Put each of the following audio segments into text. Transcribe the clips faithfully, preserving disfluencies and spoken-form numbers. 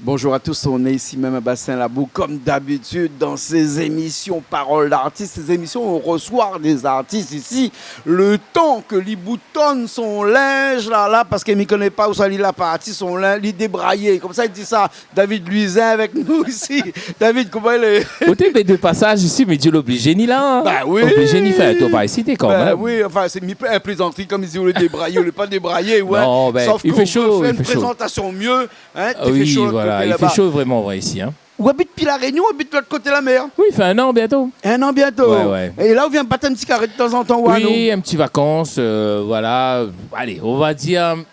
Bonjour à tous, on est ici même à Bassin Labou, comme d'habitude, dans ces émissions Parole d'artiste, ces émissions où on reçoit des artistes ici, le temps que li boutonn son linz la, la, parske mi koné pa ousa li la parti son linz, li débrayé. Konmsa li di sa, David Louisin avèk nou isi. David, koman i lé ? Ou té, mé de pasaz isi, mé di lé oblizé ni la, in. Ba oui. Oblizé ni fé in tour par isi, té, kan mèm. Ba oui, anfin, sé mi plézantri, konm i di, ou lé débrayé, ou lé pa débrayé, ouais. Non, bin, i fé sho, i fé sho. Ou fé in prézantasion myé, in, té fé sho lot koté laba. Ah oui, voilà, i fé sho vréman, ouais, isi, in. Ou abit pi La Rényon, ou abit lot koté la mèr. Oui, i fé in an bientôt. In an bientôt. Ouais, ouais. É la, ou vien bat in ti karé de tanzantan, ouais, non ? Oui, in ti vakans, euh, voilà. Alé, on va dir,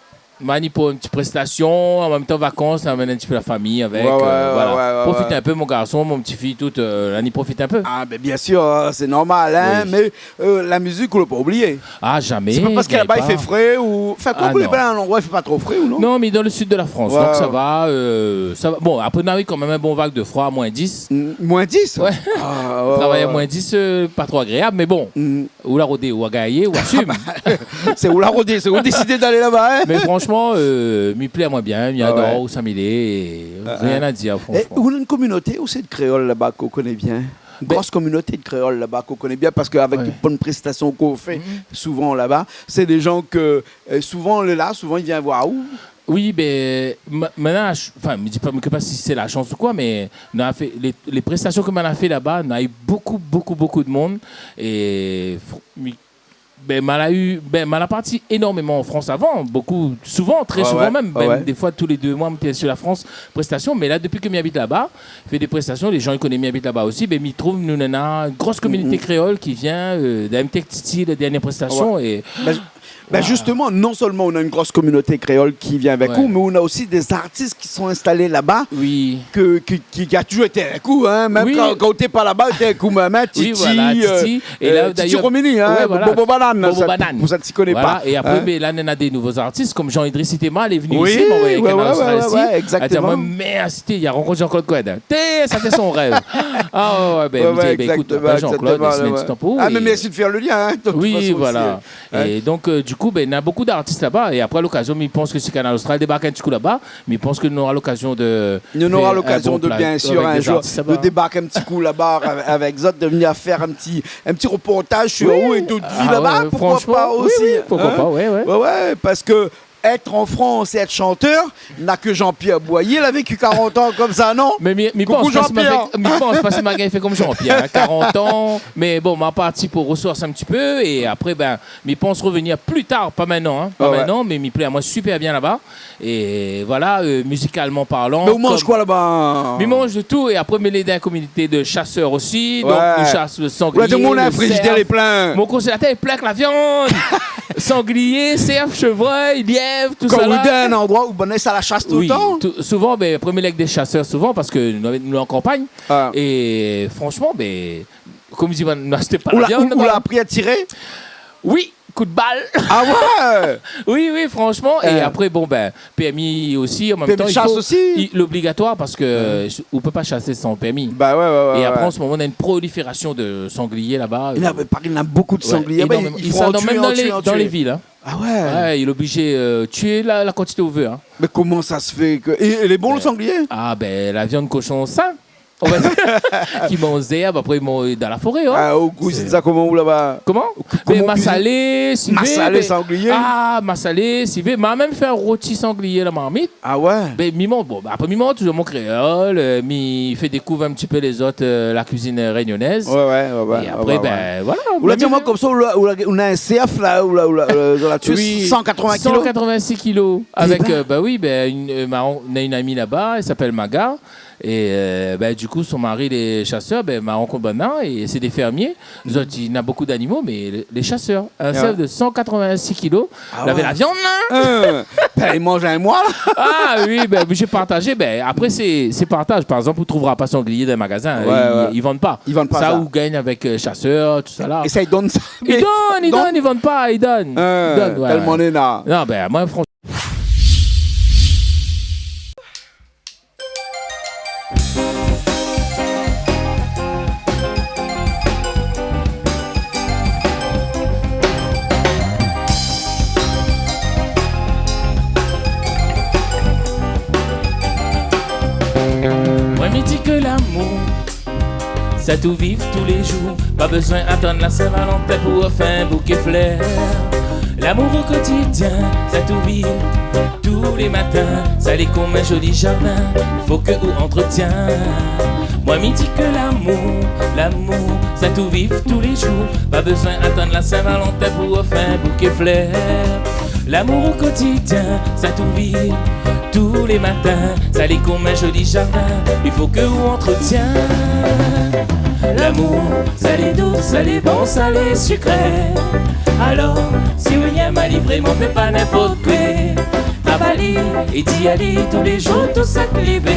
ma ni pou in ti prestasion, an mèm tan vakans, amenn in ti pé la fami avèk, ouais, euh, ouais, voilà. Ouais, ouais, ouais. Profit in pé, mon garson, mon ti fi, tout, euh, la ni profit in pé. Ah, bin, bien sir, in, sé normal, in, oui. Mé, euh, la mizik, ou la pa oublié. Ah, zamé, zamé. Sé pa parske laba i fé fré ou, anfin, koi, ou lé pa in landroi i fé pa tro fré, ou non ? Ah non. Non, mé dan le sud de la Frans, ouais, donk sa va, euh, sa va. Bon, apré, nou la u kan mèm in bon vag de froi, moins dix. Mm, moins dix ? Ouais. Ah, ouais, ouais. Travay a moins dix, euh, pa tro agréab, mé bon. Mm. Ou la rodé, ou la gayé, ou asim. Sé ou la rodé, sé ou la désidé d'alé laba, in ? Mé fransman, euh, mi plé amoin bien, mi ador ousa mi lé, é rien a dir, fransman. Ah ouais. É ou néna in kominoté osi de kréol laba k'ou koné bien ? Bin, gros kominoté de kréol laba k'ou koné bien, parske avèk tout bann prestasion k'ou fé souvan laba, sé dé jan ke, euh, souvan lé la, souvan i vien voir ou. Oui, bin, ma-, ma la sh-, anfin, mi di pa, mi koné pa si sé la shans ou koi, mé nou la fé, lé, lé prestasion ke ma la fé laba, nou la u bokou, bokou, bokou de moun. É fr-, mi, bin, ma la u, bin, ma la parti énormeman an Frans avan, bokou, souvan, trè souvan mèm, bin, ouais, ouais, dé foi tou lé dé moi, mi té sir la Frans, prestasion. Mé la, dopi ke mi abit laba, fé dé prestasion, lé jan i koné mi abit laba osi, bin, mi trouv nou néna in gros kominoté kréol ki vien, euh, d'ayèr Titi, la dernièr prestasion, é Bin, ju-, bin, zisteman, non solman ou néna in gros kominoté kréol ki vien avèk ou, mé ou néna osi dé zartis ki son instalé laba, ke, ke, ki, ki la touzour été avèk ou, in, mèm kan, kan ou té pa laba, ou té avèk ou, mèm, in, Titi, euh, Titi Romini, in, Bobo Banane, pou sak i koné pa. Voilà, é apré, bin, la, néna dé nouvo zartis, konm Jean-Idriss Itema, lé vni isi, moin la anvoy in Kanal Austral isi. Exactement. Mèrsi, la rankont Jean-Claude Coindin. Té, sa té son rèv. Ah ouais, ouais, bin, mi di, bin, ékout, Jean-Claude, sé in ti tan pou ou. Ah, mé mèrsi de fé le lien, in, de tout fason osi, in. Oui, voilà. É donk, euh, du kou, bin, néna bokou d'artis laba. É apré, a lokazion, mi pans ke si Kanal Austral i débark in ti kou laba, mi pans ke nou nora lokazion de fé in bon pla-, bien sir, avèk dé zartis laba, in zour, de débark in ti kou laba avèk, avèk zot, de vnir fé in ti, in ti reportaz sir ou é out vi laba, poukoi pa osi, in ? Oui, ah ouais, fransman. Oui, oui, poukoi pa, ouais, ouais. Ouais, ouais, parske èt an Frans é èt shantèr, na ke Jean-Pierre Boyer la véki karant an konmsa, non ? Mé mi, mi pans, parske ma fé, mi pans, parske ma gingn fé konm Jean-Pierre, in, karant an. Mé bon, ma parti pou resors in ti pé, é apré, bin, mi pans revenir pli tar, pa mintnan, in, pa mintnan, mé mi plé amoin super bien laba. É voilà, euh, mizikalman parlan. Mé ou manz koi laba ? Mi manz de tou, é apré, mi lé dan in kominoté de shasèr osi, donk nou shas le sanglié, le sèrf. Ou la di amoin, mon frizidèr lé plin. Mon konzélatèr lé plin èk la viann. Sanglié, sèrf, shevrèy, lièv, tousala. Kan ou lé dan in landroi ou bann sa la shas toultan ? Oui, tou-, souvan, bin, apré mi lé èk dé shasèr souvan, parske nou, nou lé an kanpagn. Ah. É fransman, bin, konm mi di, nou ashté pa la viann, ou la, ou la apri a tiré ? Oui, kou d'bal. Ah ouais ? Oui, oui, fransman. É apré, bon, bin, pèrmi osi, an mèm tan, i fo, pèrmi de shas osi, i, lé obligatoir parske, euh, ou pé pa shasé san pèrmi. Ba ouais, ouais, ouais. É apré, an se moman, néna in proliférasion de sanglié laba. Néna, euh, mé Paris, néna bokou de sanglié. Ouais, énormeman. I fo an tié, an tié, an tié. I sa dan mèm dan lé, dan lé vil, in. Ah ouais ? Ouais, lé oblizé, euh, tié la, la kantité ou vé, in. Mé koman sa se fé ke, é, é lé bon, le sanglié ? Ah, bin, la viann koshon sin. An fèt, ki manz zèrb, apré, i manz dan la foré, in. Ah, ou kuizine sa koman, ou, laba ? Koman ? Koman ou kuizine ? Bin, masalé, sivé, masalé, bin, sanglié ? Ah, masalé, sivé. Ma mèm fé in roti sanglié la marmit. Ah ouais ? Bin, mi manz, bon, apré, mi manz touzour mon kréol, euh, mi fé dékouv in ti pé lézot, euh, la kuizine rényonèz. Ouais, ouais, ouais, ouais. É apré, bin, voilà. Ou la di amoin konmsa, ou la, ou la, ou néna in sèrf la, ou la, ou la, euh, la tié, oui, san katrovin kilo. San katrovin-sis kilo. Avèk, euh, ba oui, bin, in, euh, ma, nou néna in ami laba, i apèl Maga. É, euh, bin, du kou, son mari lé shasèr, bin, ma rankont banna, é sé dé fèrmié. Zot, néna bokou d'animo, mé lé, lé shasèr. In sèrf de san katrovin-sis kilo, lavé la viann, la. Ah ouais. Bin, i manz in moi, la. Ah oui, bin, oblizé partazé. Bin, apré, sé, sé partaz. Par égzanp, ou trouvra pa sanglié dan in magazin. Ouais, i, i vann pa. I vann pa sa. Sa ou gingn avèk, euh, shasèr, tousala. É sa, i donn sa. I donn, i donn, i vann pa, i donn. I donn, ouais. Tèlman néna. Non, bin, moin, franchman, Lamour, sa tout viv tou lé zour. Pa bezoin atann la Saint-Valentin pou ofèr in bouké flèr. Lamour o kotidien, sa tout viv tou lé matin. Sa lé konm in zoli zardin, fo ke ou antretien. Moin mi di ke lamour, lamour, sa tout viv tou lé zour. Pa bezoin atann la Saint-Valentin pou ofèr in bouké flèr. Lamour o kotidien, sa tout viv tou lé matin. Sa lé konm in zoli zardin, i fo ke ou antretien. Lamour, sa lé dou, sa lé bon, sa lé sikré. Alor, si ou yèm ali vréman, fé pa ninport koué. Trap ali é di ali tou lé zour tout sak li vé.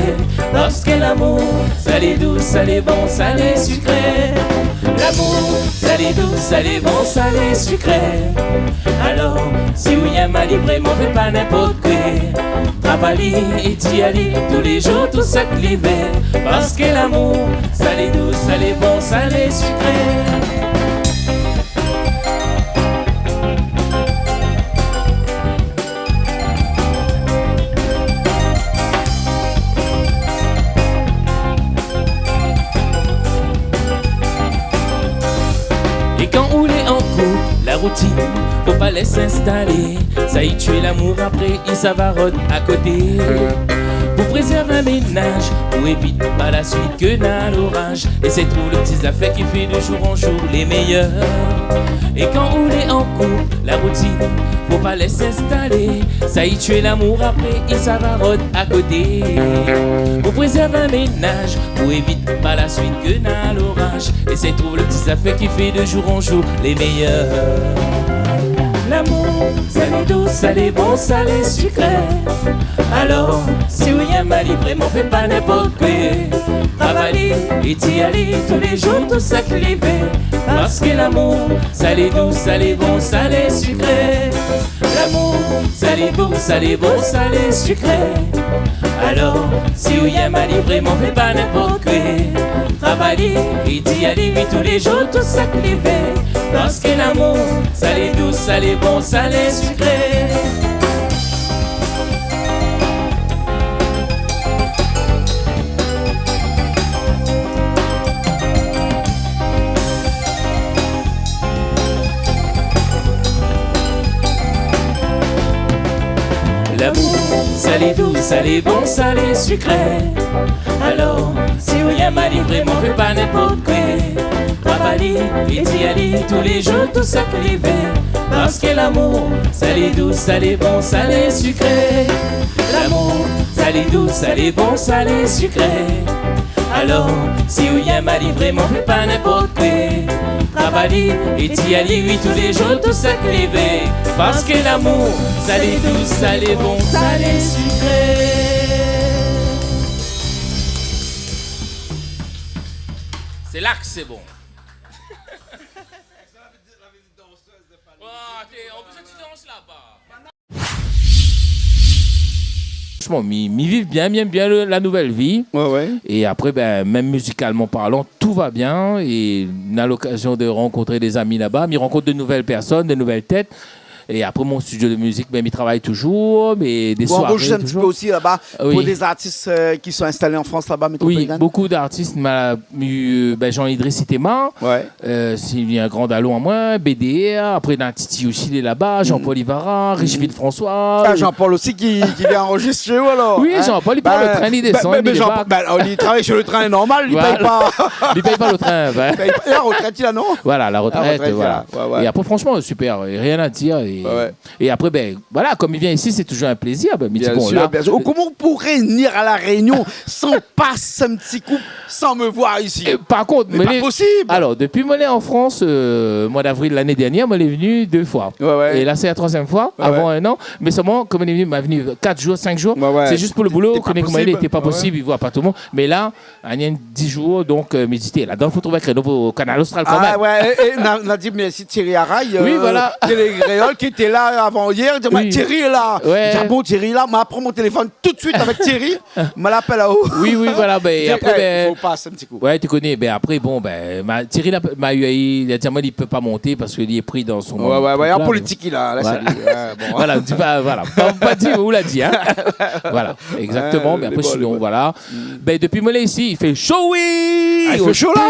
Parske lamour, sa lé dou, sa lé bon, sa lé sikré. Lamour, sa lé dou, sa lé bon, sa lé sikré. Alor, si ou yèm ali vréman, fé pa ninport koué. Trap ali é di ali tou lé zour tout sak li vé. Parske lamour, sa lé dou, sa lé bon, sa lé sikré. É kan ou lé an koup, la routine, fo pa lès instalé. Sa i tié lamour, apré i sava rod akoté. Pou prézèrv in ménaz, pou évit par la suit ke na loraz. Éséy trouv lo ti zafèr ki fé de zour an zour lé méyèr. É kan ou lé an koup, la routine, fo pa lès instalé. Sa i tié lamour, apré i sava rod akoté. Pou prézèrv in ménaz, pou évit par la suit ke na loraz. Éséy trouv lo ti zafèr ki fé de zour an zour lé méyèr. Lamour, sa lé dou, sa lé bon, sa lé sikré. Alor, si ou yèm ali vréman, fé pa ninport koué. Trap ali é di ali tou lé zour tout sak li vé. Parske lamour, sa lé dou, sa lé bon, sa lé sikré. Lamour, sa lé dou, sa lé bon, sa lé sikré. Alor, si ou yèm ali vréman, fé pa ninport koué. Trap ali é di ali oui tou lé zour tout sak li vé. Parske lamour, sa lé dou, sa lé bon, sa lé sikré. Lamour, sa lé dou, sa lé bon, sa lé sikré. Alor, si ou yèm ali vréman, fé pa ninport koué. Trap ali é di ali tou lé zour tout sak li vé. Parske lamour, sa lé dou, sa lé bon, sa lé sikré. Lamour, sa lé dou, sa lé bon, sa lé sikré. Alor, si ou yèm ali vréman, fé pa ninport koué. Trap ali é di ali oui tou lé zour tout sak li vé. Parske lamour, sa lé dou, sa lé bon, sa lé sikré. Sé la ke sé bon. Franchman, mi, mi viv bien, bien, bien le, la nouvèl vi. Ouais, ouais. É apré, bin, mèm mizikalman parlan, tout va bien. É na lokazion de rankontré dé zami laba. Mi rankont de nouvèl pèrsone, de nouvèl tèt. É apré, mon studio de mizik, bin, mi travay touzour, mé dé soiré touzour. Ou anroziss in ti pé osi laba pou dé zartis, euh, ki son instalé an Frans laba, métropolitèn ? Oui, bonpé d'artis, ma, euh, bin, Jean-Idriss Itema. Ouais. Euh, sé in gran dalon amoin, B D R, apré na Titi osi, li lé laba, Jean-Paul Ivara, Richeville François. Ah, Jean-Paul osi ki, ki vien anrozistré ou alor, hein ? Oui, Jean-Paul, li pran le trin, li désann, li débark. Bin, bin, Jean-Paul, bin, li travay sur le train normal, li pèy pa. Voilà. Li pèy pa le trin, bin. Li pèy pa. É la retrèt, li la, non ? Voilà, la retrèt, voilà. La retrèt, li la. Ouais, ouais. É apré, franchman, super, rien à dire. É, ouais, ouais. É apré, bin, voilà, kom li vien isi, sé touzour in plézir. Bin, mi di, bon, la, bien sûr. Koman ou pouré vnir à La Réunion san pas in ti kou, san me voir isi ? Euh, par kont, mé lé pa posib. Alor, dopi moin lé an Frans, euh, moi d'avril lané dernièr, moin lé vni dé foi. Ouais, ouais. É la, sé la troizièm foi, avan in an. Mé solman, kom moin lé vni, ma vni kat zour, sink zour. Ouais, ouais. Sé zis pou le boulo, té pa posib. Ou koné koman i lé, té pa posib, i voi pa tout le moun. Mé la, rien dis zour, donk, euh, médité. La, donk, fo trouv in kréno pou Kanal Austral kan mèm. Ah ouais, é, é na, na di mèrsi Thierry Araye, oui, euh, voilà, Télé Kréol, té la avan yèr, li di, « Thierry lé la. » Ouais. J'ai dit, « Ah bon, Thierry lé la ? » Ma pran mon téléfone tout de suite avec Thierry. Ma apèl aou. Oui, oui, voilà, ben, et après, ben, fo pas in ti kou. Ouais, tu connais, ben, après, bon, ben, ma, Thierry la, ma u, li la di amoin li pé pa monté parske li lé pri dan son truk la, mé... Ouais, ouais, ouais, an politik, li la, la, sé li. Ouais, bon. Voilà, di pa, voilà. Pa, pa di, ou la di, hein. Voilà, exactement, mé bon, voilà. Ben, dopi moin lé isi, i fé sho, oui. Ah, i fé sho, la.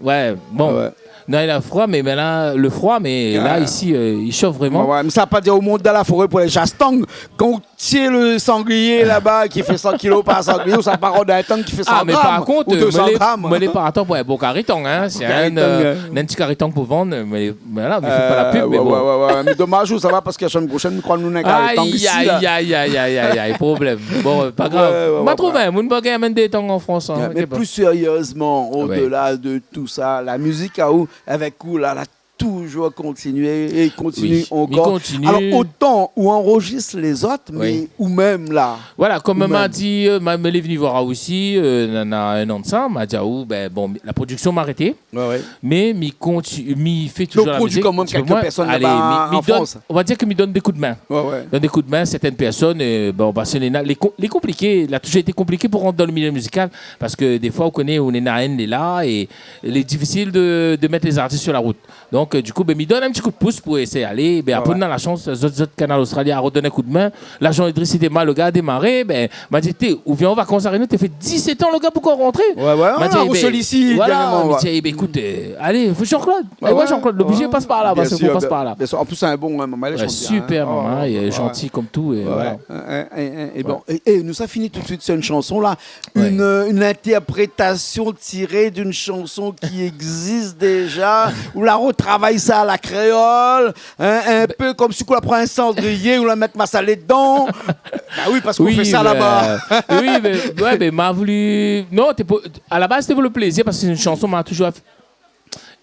Ouais, bon. Ouais. Non, néna froi, mé, mé la, le froi, mé la, isi, euh, i shof vréman. Ouais, ouais, mé sa pa dir o moun dan la foré pou lé jastang, kan ou tié le sanglié laba ki fé san kilo par sanglié, ou sa pa rod in tang ki fé san gram ou dé san gram. Ah, mé par kont, euh, moin lé, moin lé partan pou in bon kari tang, hein. Si néna in, euh, in ti kari tang pou vann, euh, mé, mé voilà, mi fé pa la pub, mé bon. Ouais, ouais, ouais. Mé domaz, ou sa va, parske la semaine prochaine, mi kroi nou néna in kari tang isi, la. Aïe, aïe, aïe, problèm. Bon, pa grav. Ouais, ouais, ouais. Ma trouv, hein, moun pa gingn amenn dé tang an Frans, hein. Ouais, mé pli sériezman, au-delà de tout sa, la mizik aou, avèk ou la, la toujour kontinié é i kontinié ankor. Oui, mi kontinié. Alor, otan ou anrojis lézot, mé ou mèm la. Voilà, kom ma di, euh, ma, ma lé vni voir aou isi, euh, néna in an de sa, ma di aou, ben, bon, la prodiksion ma arété. Ouais, ouais. Mé mi konti-, mi fé toujour la mizik. Donk, ou produi kan mèm kèlk pèrsone laba an Frans. Alé, mi, mi donn, on va dir ke mi donn dé kou d'min. Ouais, ouais. Donn dé kou d'min sèrtin pèrsone, euh, bon, parske néna, lé kon-, lé konpliké, la toujour été konpliké pou rant dan le milié mizikal, parske défoi, ou koné, ou néna inn lé la, é lé difisil de, de mèt lé zartis su la rout. Donk, euh, du kou, ben, mi donn in ti kou d'pous pou éséy alé. Ben, apré, nou néna la shans, zot, zot Kanal Austral la rodonn in kou d'min. Lajan éléktrisité, ma, le gars la démaré, ben, ma di, « Té, ou vien an vakans La Rényon, té fé disèt an, le gars, pankor rantré. » Ouais, ouais, ma di, « Ében, voilà. » Mi di, « Ében, ékout, euh, alé, fo Jean-Claude. » Ouais, ouais. Jean-Claude, lé oblizé pas par la, parske fo pas par la. Bien sûr, bien sûr. An plis, in bon, hein, mama lé janti, hein. Ouais, super, mama, lé janti kom tout, é voilà. É, é, é, é bon, é, é nou sa fini tout de suite sur une chanson, la. Ouais. Une, euh, une interprétation tirée d'une chanson qui existe déjà, ou la retravay sa a la kréol, hein, in pé kom si ou la pran in sandrié, ou la mèt masalé dedan. Bah oui, parske ou fé sa laba. Oui, mé, ouais, mé ma voulu, non, té pou, a la baz, té pou le plézir, parske sé in shanson ma toujour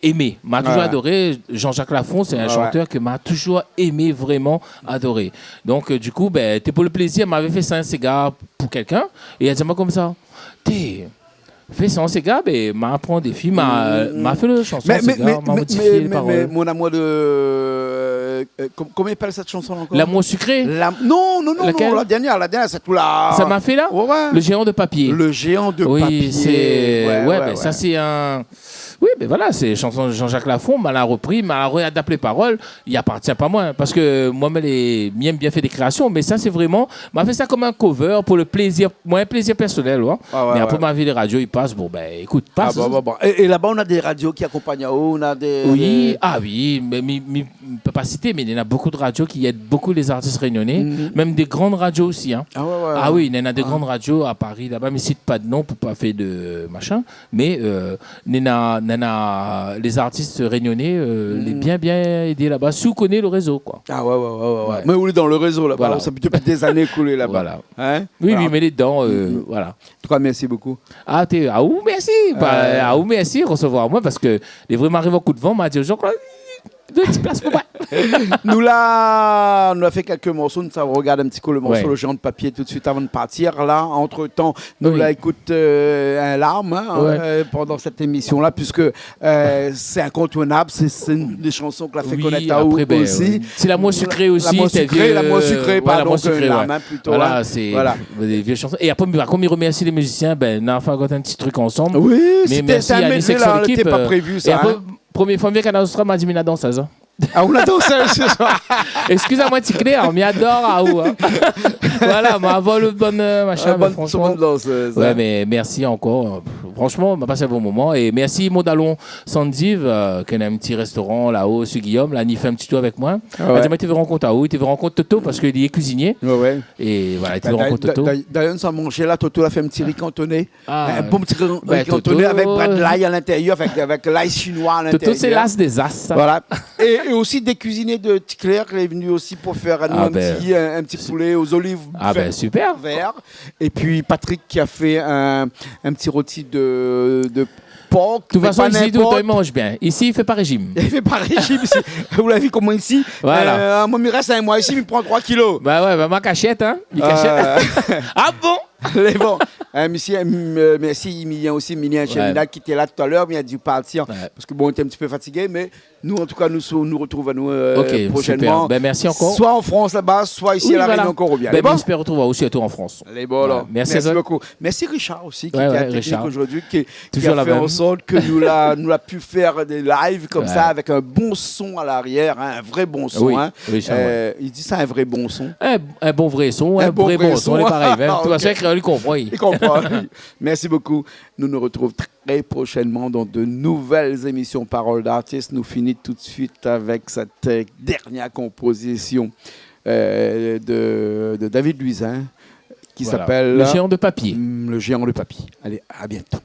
émé. Ma toujour adoré. Jean-Jacques Lafont, sé in shantèr ke ma toujour émé, vréman adoré. Donk, euh, du kou, ben, té pou le plézir, mavé fé sa in séga pou kèlkin, é li la di amoin komsa, « Té, fé sa an séga. » Ben, ma pran défi, ma, ma fé le shanson an séga, ma modifié lé parol. Mé, mé, mé, mé, mon amour de, euh, euh, kom-, koman i apèl sèt shanson la ankor ? L'amour sucré. La, non, non, non, non, la dèrnièr, la dèrnièr, sé tout la... Laquelle ? Sa ma fé la ? Ouais, ouais. Le géant de papier. Le géant de papier. Oui, sé, ouais, ben, sa sé in, oui, ben voilà, sé shanson de Jean-Jacques Lafont, ma la repri, ma la réadapt lé parol, i apartien pa moin, parske moin, mi lé, mi èm bien fé dé kréasion, mé sa sé vréman, ma fé sa kom in cover pou le plézir, moin, in plézir pèrsonèl, ouais. Ah ouais, ouais. Mé apré, ma vi lé radio i pas, bon, ben, ékout, pas. Ah bon, bon, bon. É, é laba, ou néna dé radio ki akonpagn aou, ou néna dé, dé... Oui, ah oui, mé mi, mi, mi pé pa sité, mé néna bonpé de radio ki èd bonpé lé zartis rényoné, mèm dé gran radio osi, hein. Ah ouais, ouais, ouais. Ah oui, néna dé gran radio a Paris, laba, mi sit pa de non pou pa fé de machin, mé, euh, néna, néna lé zartis rényoné, euh, lé bien, bien édé laba. Si ou koné le rézo, koi. Ah ouais, ouais, ouais, ouais, ouais. Ouais. Mé ou lé dan le rézo laba, voilà. Sa fé dopi dé zané ou lé laba. Voilà. Hein ? Oui, voilà. Oui, mé lé dedan, euh, voilà. An tou ka, mèrsi bonpé. Ah, té, aou, mèrsi. Ba, aou, mèrsi resevoir amoin, parske lé vréman arivé an kou d'van, ma di, Jean-Claude, dé ti plas pou moin. Nou la, nou la fé kèlk morso, nou sa regard in ti kou le morso, ouais, Le géant de papier, tout de suite avan de partir. La, antretan, nou la ékout, euh, in larm, hein, euh, pandan sèt émision-la, puiske euh, sé inkontournab, sé, sé inn dé shanson ke la fé konèt aou osi. Oui, apré, ben, euh, sé L'amour sucré osi, L'amour sucré, pardon, L'amour sucré, ouais. Voilà, sé dé vié shanson. É apré, par kont, mi remèrsi lé mizisien, ben, nou la fé ankor in ti truk ansanm. Oui, sété, mèrsi in medley, la, lété pa prévu, sa, hein. É apré, promié foi mi vien Kanal Austral, ma di, mi néna dansèz, hein. Ah, ou néna dansèz se soir. Eskiz amoin, Ti Klèr, mi ador aou, hein. Voilà, ma vol bann, euh, machin, mé fransheman, bann dansèz, ouais, hein. Mé mèrsi ankor. Fransheman, ma pas in bon moman. É mèrsi Mondalon Sandiv, euh, ki néna in ti restoran la-o, su Guillaume, la, li fé in ti tour avèk moin. Ah ouais. Li di amoin li té vé rankont aou, li té vé rankont Toto, parske li lé kuizinié. Ouais, ouais. É voilà, li té vé rankont Toto. Dayèr, dayèr, nou sa manzé la, Toto la fé in ti ri kantoné. Ah, in bon ti ri kantoné avèk brin de lay a l'intérieur, avèk, avèk lay shinoi a l'intérieur. Toto, sé l'as dé as, sa. Voilà. É, é osi dé kuizinié de Ti Klèr ki lé vni osi pou fé anou in ti, in, in ti poulé o zoliv vèr. Ah ben, super. É pi Patrick ki la fé in, in ti roti de, de por. De tout fason, isi, tout le moun i manz bien. Isi, i fé pa réjim. I fé pa réjim isi. Ou la vi koman isi, voilà, euh, moin, mi rès in moi isi, mi pran troi kilo. Ba ouais, ba, ma kashèt, hein. Mi kashèt. Euh. Ah bon ? Lé bon. Hein, mèrsi, euh, mèrsi Emilien osi, Emilien Chemina, ki té la talèr, mé li la di partir, parske bon, li té in ti pé fatigé, mé nou, an tou ka, nou, nou retrouv anou, euh, proshènman. Ok, super. Bin, mèrsi ankor. Soi an Frans laba, soi isi La Rényon, kan ou rovien. Bin, nou éspèr retrouv aou sirtou an Frans. Lé bon, alor. Mèrsi bokou. Mèrsi Richard osi, ki té a la teknik zordi, ki, ki la fé an sort ke nou la, nou la pu fé dé live konmsa avèk in bon son a larièr, hein, in vré bon son, hein. Oui, Richard, ouais. Euh, i di sa, in vré bon son. In, in bon vré son, in vré bon son, lé parèy, hein. Ah, ok. Tout sa, kréol, li konpran, li. Li konpran, oui. Mèrsi bokou. Nous nous retrouvons très prochainement dans de nouvelles émissions Parole d'artiste. Nou fini tout de suite avec cette, euh, dernière composition, euh, de, de David Louisin, qui s'appelle Le Géant de papier. Voilà. Mm, Le Géant de papier. Allez, à bientôt.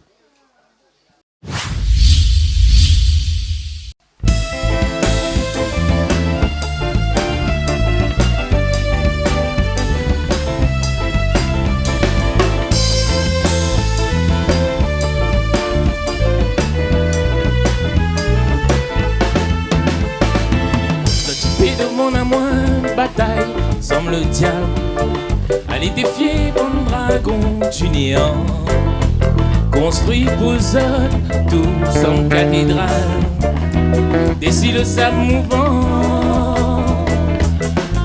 Zot i pé domann amwin batay sanm lo diab. Alé défié bann dragon di néan. Konstrui pou zot tout sanm kathédral dési lo sab mouvan.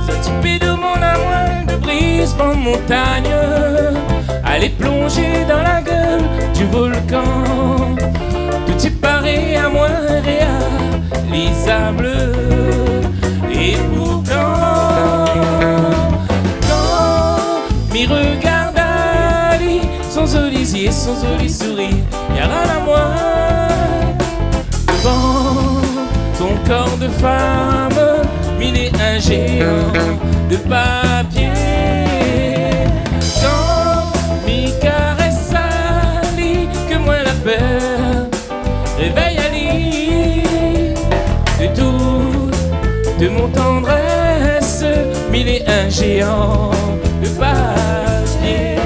Zot i pé domann amwin de briz bann montagn. Alé plonzé dan la guèl di volkan. Tout i paré amwin réa lizab. É pourtan, kan mi rogard ali, son zoli zié, son zoli sourir, i ramenn amwin dovan son kor de fanm, mi lé in zéan de papié. Kan mi karès ali, ke mwin la pèr, révèy ali de tout mon tandrès, mi lé in zéan de papié.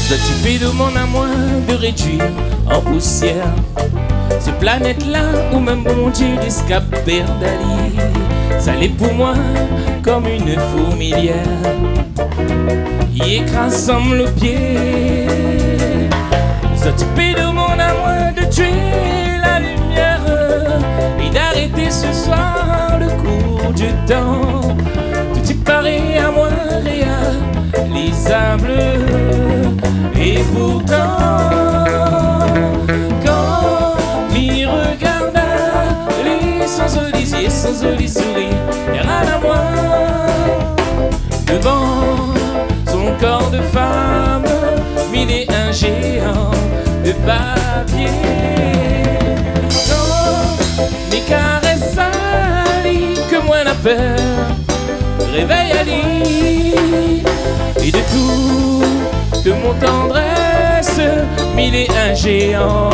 Zot i pé domann amwin de rédui an pousièr se planèt-la, ou mèm Bondié risk a pèrd ali. Sa lé pou mwin konm in fourmilièr i ékraz sanm lo pié. Zot i pé domann amwin de tié la limièr é d'arété se soir lo kour di tan. Tout i paré amwin réa lizab. É pourtan, kan mi rogard ali, son zoli zié, son zoli sourir, i ramenn amwin dovan son kor de fanm, mi lé in zéan de papié. Kan mi karès ali, ke mwin la pèr, révèy ali. É de tout mon tandrès, mi lé in zéan